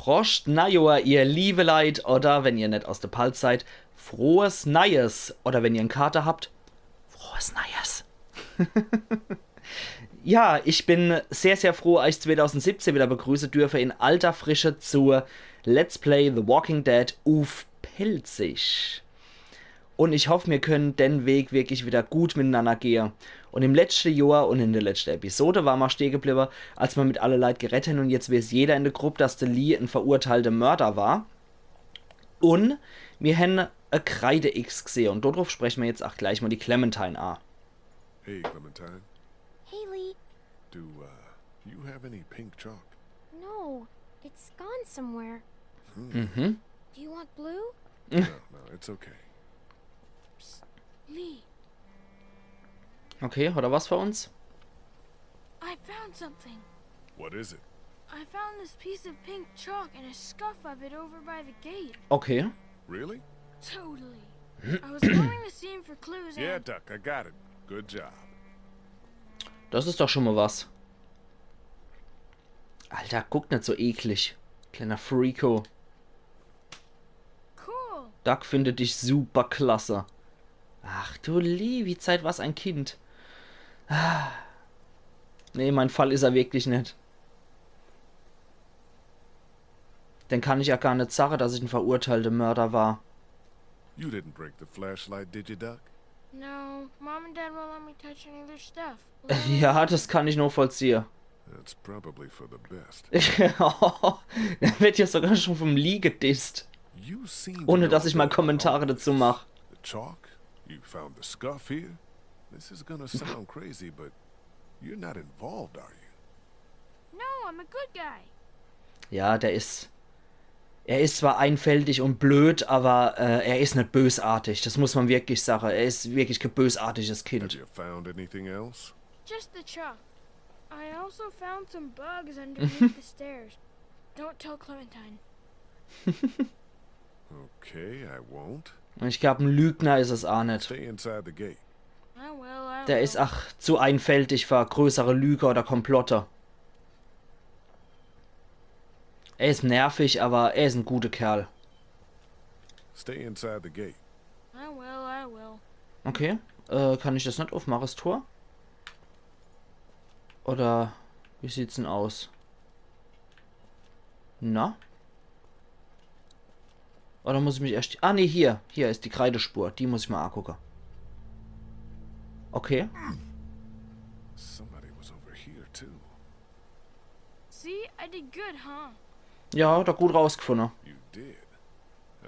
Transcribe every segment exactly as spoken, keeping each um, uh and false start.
Proscht Neijohr, ihr liebe Leit, oder wenn ihr net aus de Palz seid, frohes Neies. Oder wenn ihr en Kater habt, frohes Neies. Ja, ich bin sehr, sehr froh, euch zweitausendsiebzehn wieder begrüße dürfe in alter Frische zu Let's Play The Walking Dead uff Pälzisch. Un ich hoff, mir können den Weg wirklich wieder gut mitenanner gehe. Un im letschte Johr un in de letschte Episode war ma stehe gebliwwe, als ma mit alle Leit gerett hen un jetzt weeß jeder in de Grupp, dass de Lee en verurteilte Mörder war. Un mir hen e Kreide-X gesehe un dodruff spreche mir jetzt ach gleich mol die Clementine a. Hey, Clementine. Hey, Lee. Do, uh, you have any pink chalk? No, it's gone somewhere. Mhm. Do you want blue? No, no, it's okay. Psst, Lee. Okay, hat er was für uns? I found something. What is it? I found this piece of pink chalk and a scuff of it over by the gate. Okay. Really? Totally. I was going to see him for clues. Yeah, and Duck, I got it. Good job. Das is doch schon mol was. Alter, guck net so eklig. Kleiner Freako. Cool. Duck findet dich super klasse. Ach du liewi Zeit, was e Kind. Ah. Nee, mein Fall is er wirklich net. Dann kann ich ja gar net sage, dass ich en verurteilte Mörder war. You didn't break the flashlight, did you, Duck? No, Mom and Dad won't let me touch any of their stuff. Ja, das kann ich nachvollziehe. That's probably for the best. Dann werd ja sogar schon vom Lee gedisst. You seem to know a bit about all this. Ohne dass ich mal Kommentare dazu mach. The chalk? You found the scuff here? This is gonna sound crazy, but you're not involved, are you? No, I'm a good guy. Ja, der is, er is zwar einfältig un blöd, aber, äh, er is net bösartig. Das muss man wirklich sage. Er is wirklich kee bösartiges Kind. Have you found anything else? Just the chalk. I also found some bugs underneath the stairs. Don't tell Clementine. Okay, I won't. Un ich glaab, en Lügner is es ach net. Stay inside the gate. I will, I will. Der is ach zu einfältig für größere Lüge oder Komplotte. Er is nervig, aber er is en guter Kerl. Stay inside the gate. I will, I will. Okay, äh, kann ich das net uffmache, das Tor? Oder wie sieht's denn aus? Na? Oder muss ich mich erscht... Ah, nee, hier. Hier is die Kreidespur. Die muss ich mal angucke. Okay. Somebody was over here too. See, I did good, huh? Ja, hat er gut rausgefunde. You did.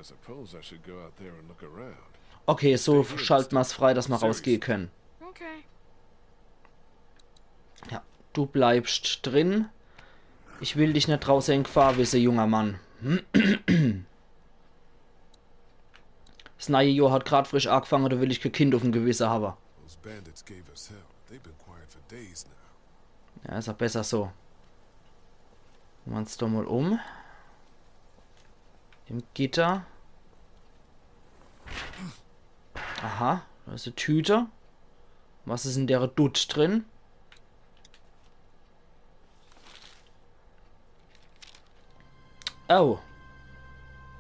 I suppose I should go out there and look around. Okay, so schalte mer's frei, dass mer rausgehe können. Okay. Ja, du bleibst drin. Ich will dich net drauße in Gefahr wisse, junger Mann. 's neie Johr hat grad frisch agefange, do will ich kee Kind uff'm Gewisse hawwe. Those bandits gave us hell, but they've been quiet for days now. Ja, is ach besser so. Gucke mer uns doch mal um. Im Gitter. Aha, do is e Tüte. Was is in dere Dutt drin? Oh.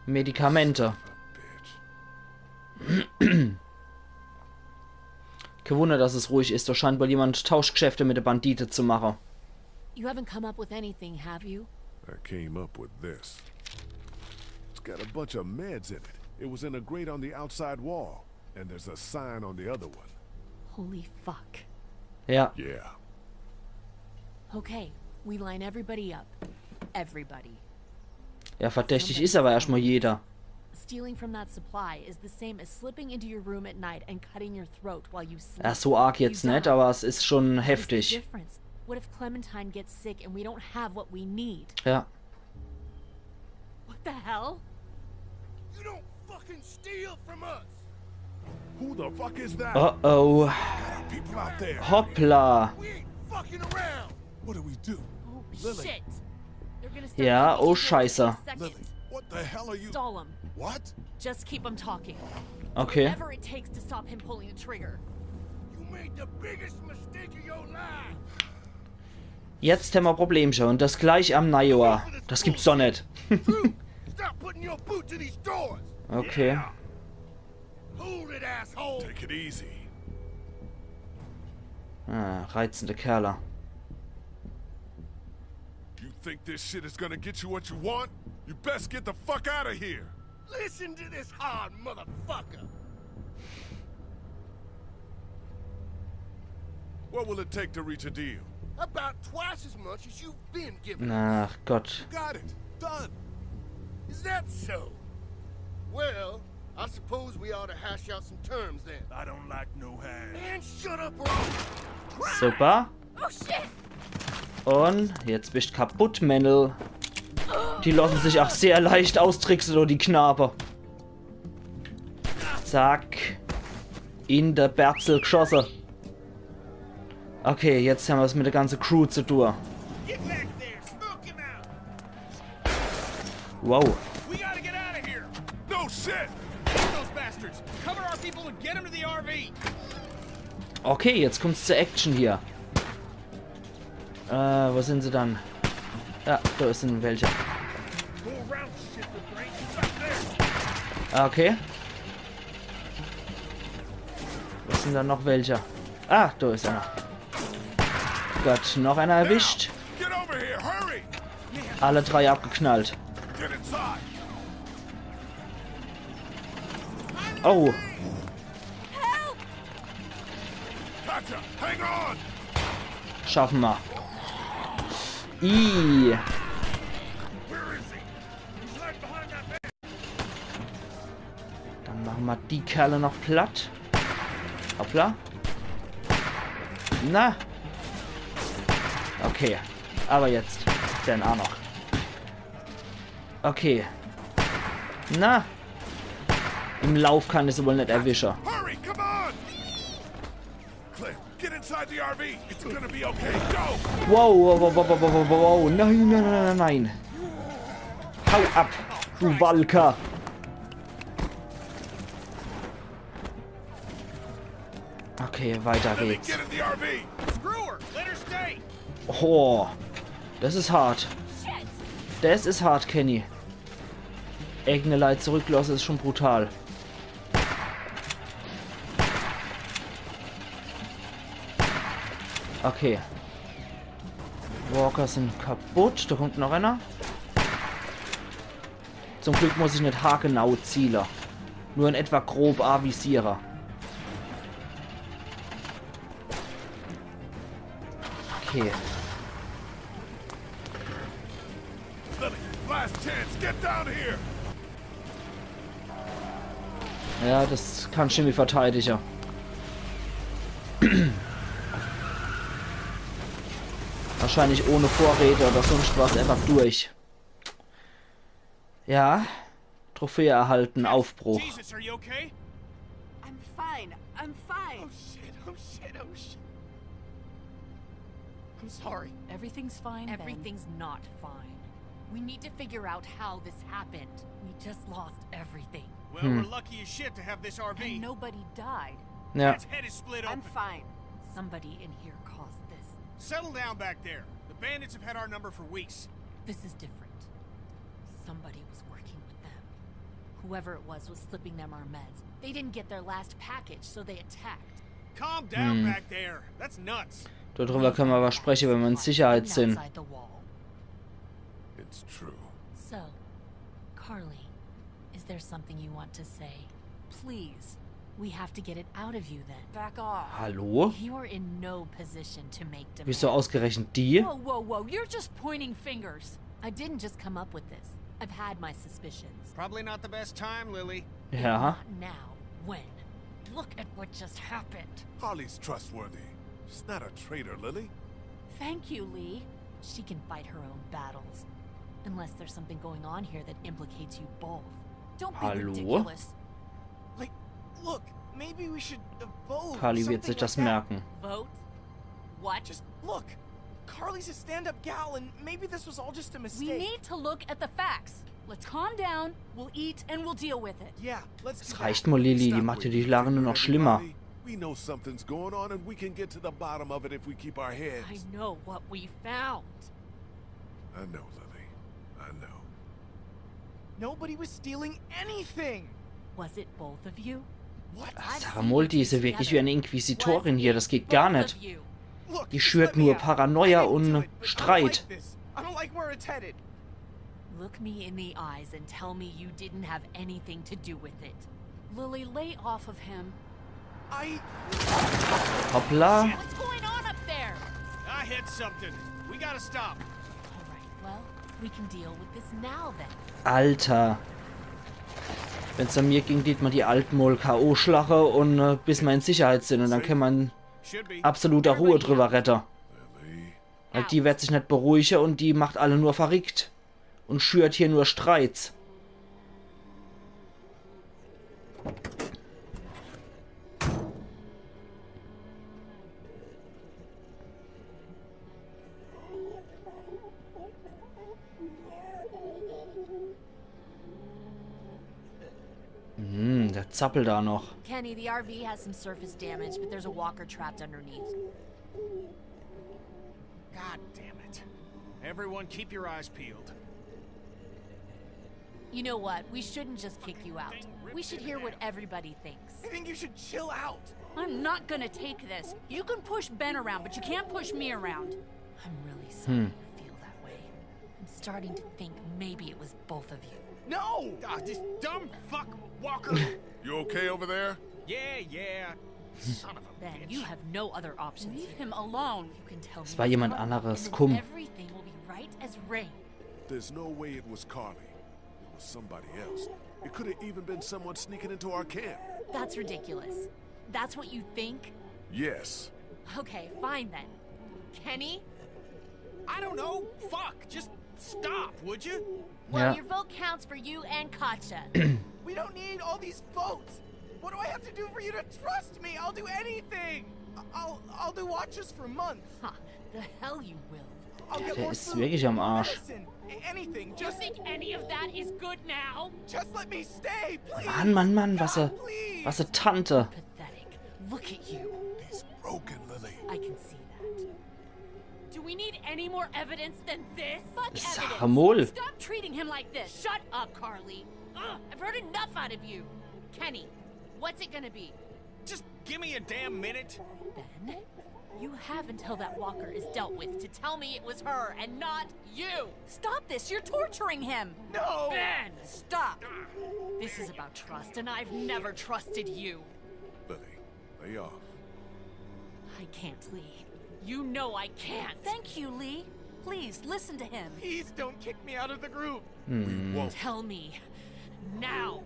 Medikamente. Kee Wunner, dass es ruhig is. Do scheint wohl jemand Tauschgeschäfte mit de Bandite zu mache. You haven't come up with anything, have you? I came up with this. It's got a bunch of meds in it. It was in a grate on the outside wall. And there's a sign on the other one. Holy fuck. Ja. Yeah. Okay, we line everybody up. Everybody. Ja, verdächtig is awwer erscht mal jeder. Stealing from that supply is the same as slipping into your room at night and cutting your throat while you sleep. Ja, so arg jetzt net, awwer es is schon heftig. What is the difference? What if Clementine gets sick and we don't have what we need? Ja. What the hell? You don't fucking steal from us. Who the fuck is that? Uh-oh. People out there. Hoppla. We ain't fucking around. What do we do? Oh, Lily. Shit. They're gonna start coming in in a second. Ja, oh Scheiße. Lily, what the hell are you? Stall 'em. What? Just keep 'em talking. Okay. Whatever it takes to stop him pulling the trigger. You made the biggest mistake of your life. Jetzt hämmer Problemcher un des gleich am Neijohr. Des gibt's doch net. Stop putting your boot to these doors. Okay. Hold it, asshole. Take it easy. Ah, reizende Kerle. You think this shit is gonna get you what you want? You best get the fuck out of here. Listen to this hard motherfucker. What will it take to reach a deal? About twice as much as you've been given. Ach Gott. Got it. Done. Is that so? Well, I suppose we ought to hash out some terms then. I don't like no hash. Man, shut up or I'll... Super. Oh shit! Un jetzt bist kaputt, Männel. Die lassen sich auch sehr leicht austrickse, so die Knabe. Zack. In de Berzel gschosse. Okay, jetzt hämmer's mit de ganze Crew zu tun. Get back there! Smoke him out! Wow. We gotta get out of here! No shit! Get those bastards! Cover our people and get them to the R V! Okay, jetzt kummt's zur Action hier. Äh, wo sin se dann? Ja, do sin welche. Okay. Wo sin dann noch welche? Ah, do is einer. Gott, noch einer erwischt. Get over here, hurry! Alle drei abgeknallt. Get inside! Oh. Gotcha! Hang on! Schaffe mer. Ih. Dann mache mer die Kerle noch platt. Hoppla. Na. Okay. Awwer jetzt. Den aa noch. Okay. Na. Im Lauf kann ich se wohl net erwische. Hurry, come on! Clint, get inside the R V. It's gonna be okay. Go! Wow, wow, wow. Nein, nein, nein, nein, nein. Hau ab, du Walker. Okay, weiter geht's. Get in the R V. Screw her. Let her stay. Oh, des is hart. Des is hart, Kenny. Eigene Leit zurücklosse is schon brutal. Okay. Walker sin kaputt. Do kummt noch einer. Zum Glück muss ich net haargenau ziele. Nur in etwa grob avisiere. Okay. Lily, last chance, get down here! Ja, des kann Jimmy verteidige. Wahrscheinlich ohne Vorräte oder sonst was, einfach durch. Ja. Trophäe erhalten, Aufbruch. Jesus, are you okay? I'm fine. I'm fine. Oh shit, oh shit, oh shit. I'm sorry. Everything's fine, Ben. Everything's not fine. We need to figure out how this happened. We just lost everything. Well, we're lucky as shit to have this R V. And nobody died. Ja. Its head is split open. I'm fine. Somebody in here caused this. Settle down back there. The bandits have had our number for weeks. This is different. Somebody was working with them. Whoever it was was slipping them our meds. They didn't get their last package, so they attacked. Calm down back there. That's nuts. Dodrüwwer kenne mer awwer spreche, wenn mer in Sicherheit sin. Outside the wall. It's true. So, Carley, is there something you want to say? Please. We have to get it out of you then. Back off. Hallo? You're in no position to make demands. Wieso ausgerechnet die? Whoa, whoa, whoa. You're just pointing fingers. I didn't just come up with this. I've had my suspicions. Probably not the best time, Lily. Ja. If not now, when? Look at what just happened. Carley's trustworthy. She's not a traitor, Lily. Thank you, Lee. She can fight her own battles. Unless there's something going on here that implicates you both. Don't be ridiculous. Hallo? Like, look, maybe we should, uh, vote. Carley wird sich das merken. Vote? What? Just look. Carley's a stand-up gal, and maybe this was all just a mistake. We need to look at the facts. Let's calm down, we'll eat, and we'll deal with it. Yeah, let's do that. Es reicht mol, Lily, die macht jo die Lage nur noch schlimmer. We know something's going on, and we can get to the bottom of it if we keep our heads. I know what we found. I know, Lily. I know. Nobody was stealing anything. Was it both of you? What? I've Sag seen mal, you die is ja two wirklich wie together. eine Inquisitorin hier, das geht gar net. Both of you. Look, Die just schürt let me nur out. Paranoia I didn't und do it. I don't Streit. Like this. I don't like where it's headed. Look me in the eyes and tell me you didn't have anything to do with it. Lily, lay off of him. I Hoppla. What's going on up there? I hit something. We gotta stop. All right, well, we can deal with this now then. Alter. Wenn's an mir ging, dät ma die Alt mol K O schlache und äh, bis ma in Sicherheit sin und dann kann ma in Should be. absoluter Ruhe drüber redde. Lily. Weil die werd sich net beruhige und die macht alle nur verrickt. Und schürt hier nur Streits. Hm, der zappelt da noch. Kenny, the R V has some surface damage, but there's a walker trapped underneath. God damn it. Everyone, keep your eyes peeled. You know what? We shouldn't just kick you out. We should hear what everybody thinks. I think you should chill out. I'm not gonna take this. You can push Ben around, but you can't push me around. I'm really sorry you feel that way. I'm starting to think maybe it was both of you. No! Ah, this dumb fuck Walker. You okay over there? Yeah, yeah. Son of a Ben, bitch. You have no other options. Leave him alone. You can tell me. Es war jemand anderes. And Komm. Everything will be right as rain. There's no way it was Carley. It was somebody else. It could have even been someone sneaking into our camp. That's ridiculous. That's what you think? Yes. Okay, fine then. Kenny? I don't know. Fuck. Just stop, would you? Well, Ja. Your vote counts for you and Katjaa. We don't need all these votes. What do I have to do for you to trust me? I'll do anything. I- I'll I'll do watches for months. Huh, the hell you will. I'll get Der more ist food, wirklich am Arsch. medicine, a- anything. You Just think any of that is good now? just let me stay, please. Mann, Mann, Mann, was e, God, please. was e Tante. Pathetic. Look at you. He's broken, Lily. I can see that. Do we need any more evidence than this? Fuck Sag evidence. Mol. Stop treating him like this. Shut up, Carley. Ugh, I've heard enough out of you. Kenny, what's it gonna be? Just give me a damn minute. Ben, you have until that walker is dealt with to tell me it was her and not you. Stop this. You're torturing him. No. Ben, stop. This is about trust, and I've never trusted you. Lily, lay off. I can't, Lee. You know I can't. Thank you, Lee. Please listen to him. Please don't kick me out of the group. We won't. Tell me now.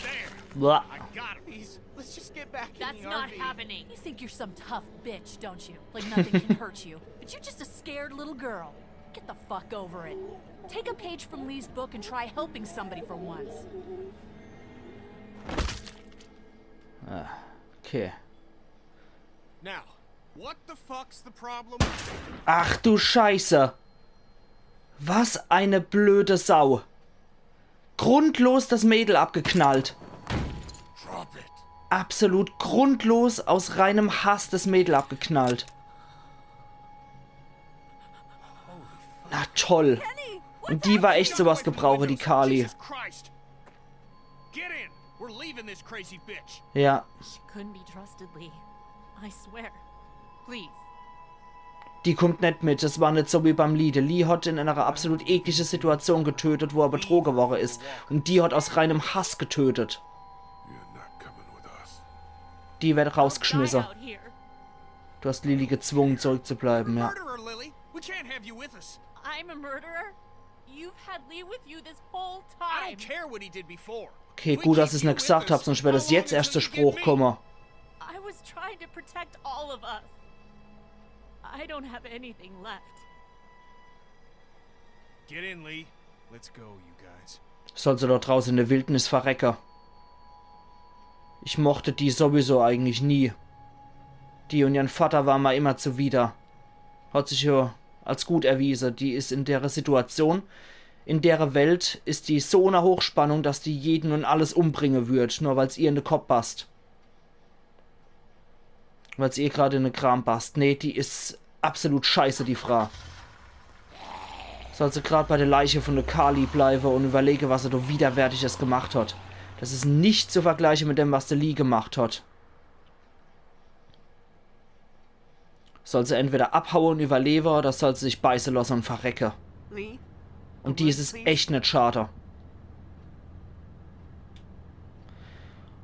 There. Blah. I got him. Please, let's just get back in That's the not R V. Happening. You think you're some tough bitch, don't you? Like nothing can hurt you. But you're just a scared little girl. Get the fuck over it. Take a page from Lee's book and try helping somebody for once. Okay. Now, what the fuck's the problem? Ach du Scheiße. Was eine blöde Sau. Grundlos das Mädel abgeknallt. Drop it. Absolut grundlos aus reinem Hass das Mädel abgeknallt. Na toll. Und die war echt sowas gebrauche, die Carley. Jesus Christ! Get in! We're leaving this crazy bitch. Ja, She couldn't be trusted, Lee. I swear. Please. die kummt net mit. Das war net so wie beim Lee. De Lee hat in einer absolut eklige Situation getötet, wo er betroge worre is. Und die hat aus reinem Hass getötet. You're not coming with us. Die werd I'll rausgeschmisse. die out here. Du hast Lily gezwungen, zurückzubleiben, ja. Murderer, Lily! We can't have you with us. I'm a murderer? You've had Lee with you this whole I time. Don't care what he did before. Okay, gut, dass ich's net gesagt hab, sonst wär das jetzt erst zu Spruch komme. I was trying to protect all of us. I don't have anything left. Get in, Lee. Let's go, you guys. Soll se dort drauß in de Wildnis verrecke. Ich mochte die sowieso eigentlich nie. Die und ihrn Vater war ma immer zuwider. Hat sich jo als gut erwiese. Die is in dere Situation, in dere Welt is die so unner Hochspannung, dass die jeden und alles umbringe würd, nur weil's ihr in de Kopp passt. Weil se ihr grad in de Kram basst. Nee, die is absolut scheiße, die Fraa. Soll se grad bei de Leiche vun de Kali bleiwe un iwwerlege, was se do Widerwärtiges gemacht hat. Das is net zu vergleiche mit dem, was de Lee gemacht hat. Soll se entweder abhaue un iwwerlewe oder soll se sich beiße losse un verrecke. Lee? Un die is es echt net schade.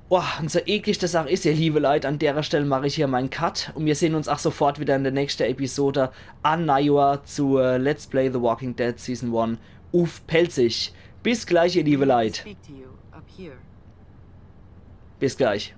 Boah, un so eklig das auch is, ihr liebe Leit, an derer Stell mach ich hier mein Cut un mir sehn uns auch sofort wieder in de nächschte Episode an Neijohr zu äh, Let's Play The Walking Dead Season one uff Pälzisch. Bis gleich, ihr liebe Leit. Speak to you up here. Bis gleich.